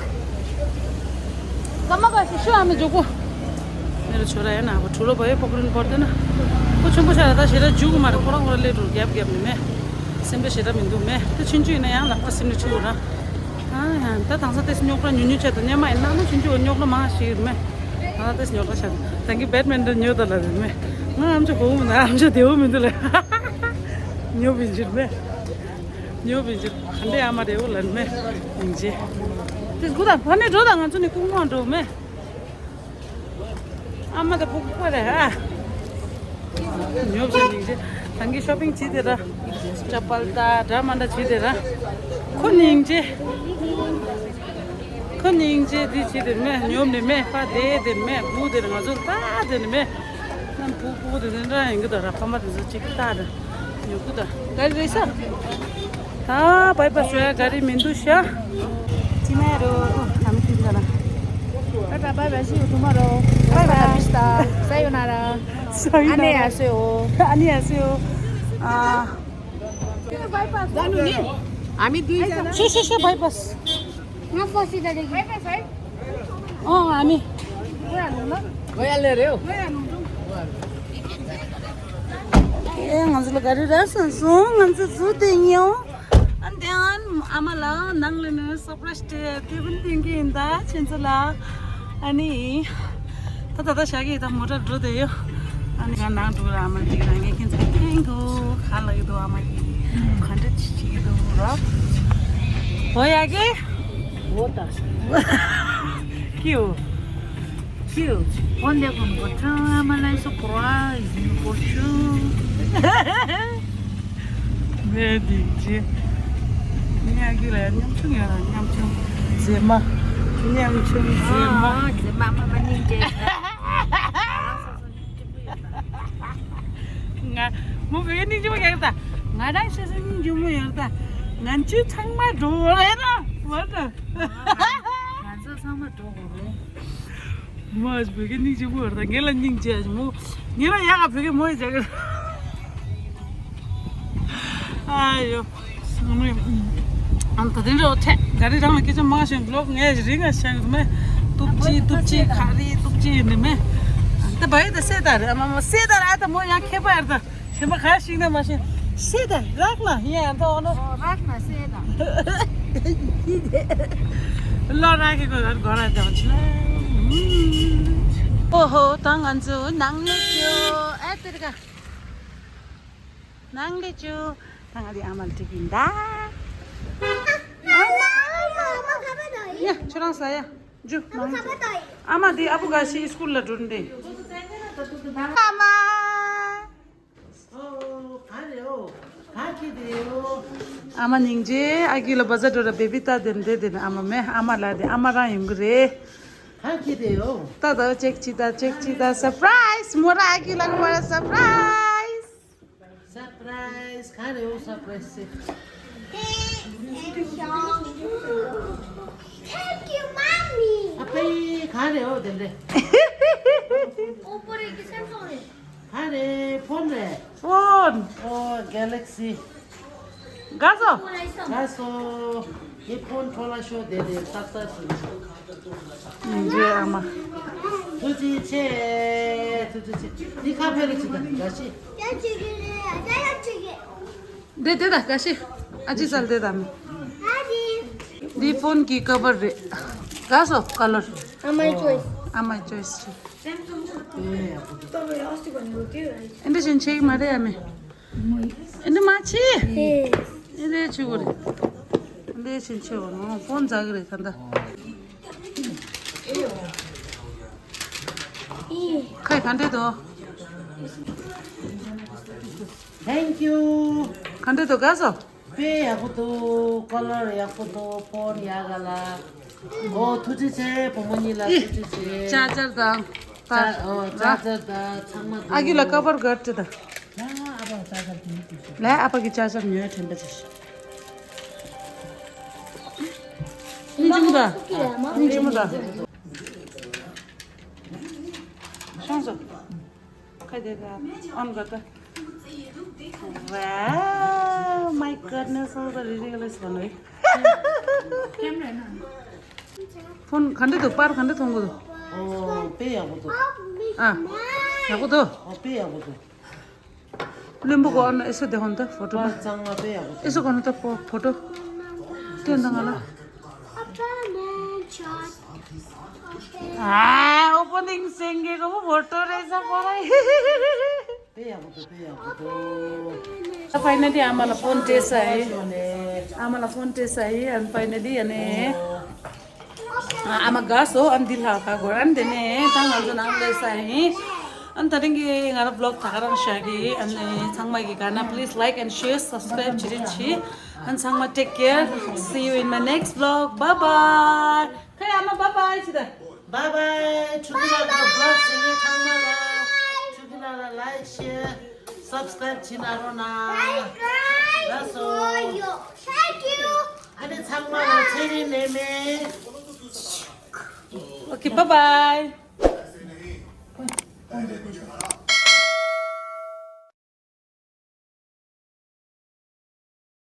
ཀ་མ་ཀ་ཤི་ཤུ་ཨ་མི་འཇུག་གོ། མེ་རུ་ཆོ་ར་ཡ་ན་བ་ཁྲུ་ལོ་བ་ཡོད་པོ་ཀྲིན་པོར་དེ་ན། ཁོ་ཆུན་པོ་ཤ་ར་ད་ཞེ་ར་འཇུག་གོ་མ་རེད། ཁོ་རང་ཁོ་ར་སླེབས་འགྲོ་རྒྱབ་རྒྱབ་ནི་མེ། སེམས་པ་ཞེ་དྲག་མི་འདུག་མེ། དེ་ཆུན་ཆུ་ཡིན་ན་ཡང་ལག་པ་སེམས་ནི་ཆུ་ར། ཨ་ཡང་ད་དང་ས་ཏེས་རྙོག་དྲ་ཉུང་ཉུང་ཆེད་དུ་སྙན་མ་ཡིན་ན་ནི་ཆུན་ཆུ་རྙོག་དྲ་མང་ཞིག་ཡོད་མེ། ད་ལྟ་ཏེས་ཉོ་ད་ཤག་ད་གིན་བེད་མིན་ཊོན་ཉོ་ད་ལ་རེད་མེ། ང་ཨམ་ཅོག་གོ་མི་འདུག་ཨམ་ཅོག་བདེ་བོ་མི་འདུག་ལ། ཉོ་བིན་ཅིར་མེ། ཉོ་བིན་ཅིར་ག་འདྲའི་ཨ་མ་བདེ་བོ་ལ་མེ། ཉིན་རྗེ། ཏེས་གུ་ད་ཕ་ནས་འགྲོ་ད་ང་ཚོ་ནི་ཀུང་མ་འགྲོ་མེ། ཨ་མ་ད་ཕུག་པ་རེད་ཨ། ཉོབ་ཟེར་ཉིན་རྗེ། ད་གིན་ཤོ་པིང་བྱེད་དེ་ར། ཅ་པལ་ད་འདྲ་མ་འདྲ་བྱེད་དེ་ར། ཁོ་ཉིན་རྗེ། ཁོ་སྙིང་རྗེ་འདི་བྱེད་དེར་མེད། ཉོབ་ནས་མེད། ཕ་དེ་དེར་མེད། གུ་དེར་ང་ཚོ་ལྟ་དེར་མེད། ནམ་བུ་བུ་དེ་འདྲ་ཡིན་གི་ད་ར། ཕ་མ་དེ་ཚོ་གཅིག་ལྟ་དེར་ཉོ་གི་ད། ག་རེ་རེད་ཤག་ད་བྷའི་པ་སི་ཡ་ག་རེ་མི་འདུག་ཤག་ཅི་མ་རོ་ཨ་མི་ཁྱིམ་ད་ལ། ད་ད་བྷའི་པ་སི་ཡུ་ཏུ་མ་རོ། བྷའི་པ་སི་ཏ། ས་ཡོ་ན་ར། ས་ཡོ་ན་ར། ཨ་ནེ་ཡ་སེ་ཡོ། ཨ་ནེ་ཡ་སེ་ཡོ། ཨ། ཨ་མི་དུས་ཤེ་ཤེ་ཤེ་བྷའི་པ་སི། ང་ཕོ་སི་ད་རེ་གི། ཨོ་ཨ་མི། ཨེ་ང་ཚོ་ལ་ག་རེ་རག་སོང་སོང་། ང་ཚོ་ཚུར་དེ་ཉོ། ཨ་འདི་ཨ་མ་ལ་ནང་ལ་ནི་སར་པ་རའི་སི་སྟེ་ཕུན་ཐེངས་ཀྱི་ཡིན་ད་ཁྱེད་ཚོ་ལ། ཨ་ནི། ད་ད་ད་ཞག་གི་ད་མོ་ཊ་འགྲོ་དེ་ཡོད། ཨ་ནི་ང་ནང་འགྲོ་ར་ཨ་མ་འགྲིག་ར་ངས་ཁྱེད་ཚོ་ཐེང་གོ་ག་ལ་གི་འདུག་ཨ་མ་གི་ག་འདྲ་ཅི་བྱེད་ཀྱི་འདུག་ར། འོ་ཡ་གི། འོ་ད། ཀིའུ། ཀིའུ། འོ་འདི་གོ་མོ་ཁྲ་མ་ལ་སོ་ཁོ་ར་ཡིན་གོ་ཤུ། ངས་འདི་ཅི། ཉག་གི་ལ་ཉམ་ཆུང་ཡ་ལ་ཉམ་ཆུང་མཛེས་མ། ཉམ་ཆུང་མཛེས་མ། ཨ་མཛེས་མ་མ་མ་སྙིང་རྗེ། ང་མོ་བོད་སྙིང་རྗེ་མོ་ཡོད་ད། ང་རང་ཤེས་སོ་སྙིང་རྗེ་མོ་ཡོད་ད། ང་ཚོ་ཚང་མ་འགྲོ་བ་རེད་ན་བར་ད། ང་ཚོ་ཚང་མ་འགྲོ་དགོས་རེད། མོ་ཨ་བོད་སྐད་སྙིང་རྗེ་མོ་ཡོད་ད། ངེད་ལ་སྙིང་རྗེ་ཨ་མོ། ངེད་ལ་ཡག་ག་བོད་སྐད་མོ་ཡི་རྒྱ་གི། ཨ་ཡོ། ཨམ་ད་དེ་འདྲ་འོ་ཐད་ག་རེ་རང་ལ་སྐད་ཆ་མང་ཞིང་བློག་ངས་རིང་ང་ཤ་གི་མེ། ཏུབ་ཅི་ཏུབ་ཅི་ག་རེ་ཏུབ་ཅི་ནི་མེ། ད་བ་ཡི་ད་སེ་ད་རེད་ཨ་མ་མ་སེ་ད་ར་ཨ་ད་མོ་ཡང་ཁྱད་པར་ད། ཞེ་མ་ག་ཞིག་ན་མ་ཤེས། སེ་ད་རག་ན་ཡ་ད་འོ་ན། རག་ན་སེ་ད། ལོ་རག་གི་གོ་གར་གོ་ར་ད་ཆུ། ཨོ་ཧོ་ད་ང་ཚོ་ནང་ལ་ཅོ་ཨ་ཏེར་ག་ནང་ལས་ཅུ། ད་ང་དེ་ཨ་མ་ལ་འགྲིག་གིན་ད། ཨ་མ། ཡ་ཁྱོད་རང་ཟ་ཡ། ཇུ་ནང་ཨ་མ་དེ་ཨ་བུ་ག་ཤི་སྐུལ་ལ་འགྲོ་འདི། ཨ་མ། ཨ་མ་སྙིང་རྗེ། ཨ་ཁུ་ལ་བ་ཟ་འགྲོ་ར་བེ་བི་ཏ་དེ་འདྲ་དེ་ཨ་མ་མེ་ཨ་མ་ལ་དེ་ཨ་མ་རང་ཡོང་གི་རེད། ད་ད་ཅེག་ཅི་ད་ཅེག་ཅི་ད་སར་པ་རའི་སི་མོ་ར་ཨ་ཁུ་ལ་གི་མ་ར་སར་པ་རའི་སི། སར་པ་རའི་སི་ག་རེ་ཡོད་སར་པ་རའི་སི་ཟེར། Thank you, mommy. ཨ་ཕའི་ག་རེ་ཡོད་དེ་འདྲ། ཨོ་པོ་རེད་ཀྱི་སེམས་སོང་རེད། ག་རེ་ཕོན་རེད། ཕོན། ཨོ་གེ་ལེག་སི། དགའ་སོ། དགའ་སོ། ངའི་ཕོན་འཕྲོ་བརླག་ཤོར་བསྡད་དེ་ཏག་ཏག་བྱུང་། ཡིན་འདྲེ་ཨ་མ། ཐུགས་རྗེ་ཆེ། ཐུགས་རྗེ་ཆེ། འདི་ཁ་ཕེ་རུ་ཅི་དང་འགའ་ཤི། བསྡད་བསྡད་ད་འགའ་ཤི། ཨ་ཅི་ཙལ་བསྡད་ད་མི། འདི་ཕོན་གྱི་ཀ་བར་རེད། དགའ་སོ་ཀ་ལར། ཨ་མའི་ཅོའི་སི། ཨ་མའི་ཅོའི་སི་ཆེ། ཨེ་འདྲ་བཞིན་ཆེ་གི་མ་རེད་ཨ་མི། ཨེ་འདྲ་མ་ཆེ། ཨེ་འདྲ་ཆེ་གོ་རེད། ཨེ་འདྲ་ཆེ་ཆེ་གོ་ནོ་ཕོན་ཛ་གི་རེད་ད་ད། ཁོས་ག་འདྲས་འདུག Thank you. ག་འདྲས་འདུག་ག་སོ། དཔེ་ཡག་པོ་འདུག་ཀ་ལར་ཡག་པོ་འདུག་ཕོན་ཡག་ག་ལ། ཨོ་ཐུགས་རྗེ་ཆེ། བུ་མོ་གཉིས་ལ་ཨེ། ཐུགས་རྗེ་ཆེ། ཅར་ཇར་དང་། ཅར་ཨོ་ཅར་ཇར་དང་ཚང་མ་འདུག་ཨ་ཁུ་ལ་ཀ་བར་གར་ཅི་དང་། ལ་ཨ་ཕ་ཅར་ཇར་དེ་ནི་དུས་ལ་ཨ་ཕ་གི་ཅར་ཇར་ཉོས་དྲན་པ་ཅི་ཞིག་ནི་ཅི་མོ་དང་། ནི་ཅི་མོ་དང་། ཤོང་སོ། ཁ་རྒྱག་ག་ཨོན་ག་ད། Wow, my goodness, all the ridiculous one. ཕོན་ག་འདྲ་འདུག་པར་ག་འདྲ་མཐོང་གི་འདུག་ཨོ་དཔེ་ཡག་པོ་འདུག་ཨ། ཡག་པོ་འདུག་ཨོ་དཔེ་ཡག་པོ་འདུག་བློན་པོ་གོ་ཨོན་ཨེ་སོ་དེ་ཧོན་ད་ཕོ་ཊོ་པར་གཙང་མ་དཔེ་ཡག་པོ་འདུག་ཨེ་སོ་གོ་ན་ད་ཕོ་ཕོ་ཊོ། སྟོན་དང་ང་ལ། ཨ། ཨོ་པ་ནིང་སེང་གེ་གོ་ཕོ་ཊོ་རེ་ས་པོ་ར། དཔེ་ཡག་པོ་འདུག་དཔེ་ཡག་པོ་འདུག་ད་ཕའི་ནལ་ལི་ཨ་མ་ལ་ཕོན་སྤྲད་ས་ཡིན། ཨ་མ་ལ་ཕོན་སྤྲད་ས་ཡིན། ཨན་ཕའི་ནལ་ལི་ཨ་ནི། ཨ་མ་དགའ་སོ་ཨན་འདི་ལྷག་ག་གོ་ཨན་དེ་ནས་ད་ང་ཚོ་ནང་སླེབས་ས་ཡིན། ཨན་ད་རིང་གི་ང་རང་བི་ལོག་ད་ག་རང་བཞག་གི་ཨན་ནི་ཚང་མ་གི་དགའ་ན་please like and share, subscribe བྱེད་རེས་བྱེད། ཨན་ཚང་མ་take care, see you in my next vlog, bye bye. ཁ་ཡ་མ་bye bye ཅི་ད། Bye bye. ཕྲུ་གུ་ལ་དང་vlog ཟིན་ནས་ཚང་མ་ལ་ཕྲུ་གུ་ལ་ལ་like, share, subscribe བྱེད་ན་རོགས་གནང་། That's all. Thank you. ཨ་ནི་ཚང་མ་ལ་ཚེ་རིང་ནད་མེད། Okay, bye bye.